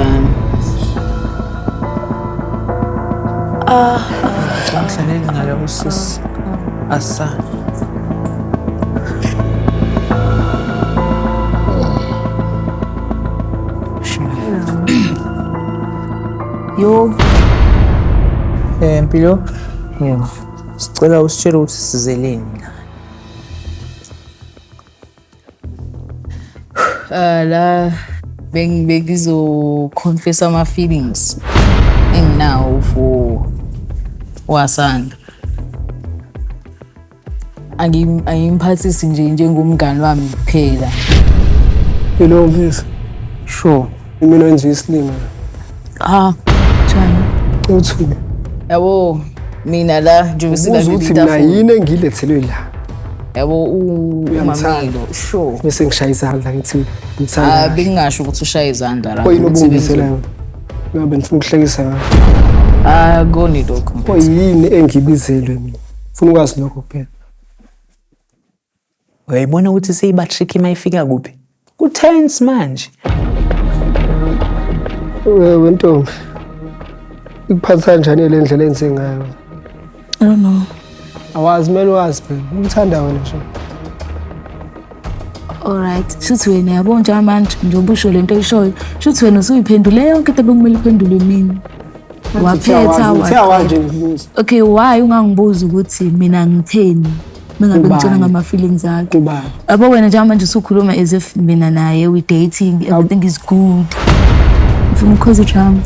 lana. Angihlaleli ngalo usisi. Asa. Yo. Mpilo. Yebo. Sicela usitshele ukuthi sizeleni la. La bengizo-confess ama-feelings enginawo for uAsanda. Angimphathisi nje njengomngani wami kuphela. Mpilo mfisi. Sure. Mina wenziwa isilima. Ah, njani? Uthule. Yabo mina la njengoba Ubuza silaleli ukuthi mina itafula. yini engilethelwe la. Yabo Uyamthanda. uMamelo, sure. Bese ngishaya izandla ngithi Ah, ngithanda. bengingasho ukuthi ushaye izandla la. Oyini ukuthi obungibizela yona? Ngabe ngifuna ukuhlekisa ngayo. Ah, koni lokho. Oyini engibizelwe mina? Ufuna ukwazi lokho kuphela. Uyayibona ukuthi seyiba tricky mayifika kuphi? Ku-tense manje. Wewe ntombi. Ikuphatha kanjani le ndlela enze ngayo? I don't know. Awazi kumele wazi phela. Umthanda wena nje. Alright, shuthi wena yabo njengamanje njengoba usho lento oyishoyo, shuthi wena usuyiphendule yonke into bekumele iphendulwe mina. Waphetha Uthe awazi waqeda. nje ngibuza. Okay, why ungangibuza ukuthi mina ngitheni? Mengabe ngitshela Kubani? ngama-feelings akhe. Kubani? Yabo wena njengamanje usukhuluma as if mina naye we dating, everything is good. Ngifuna ukukhoza drama.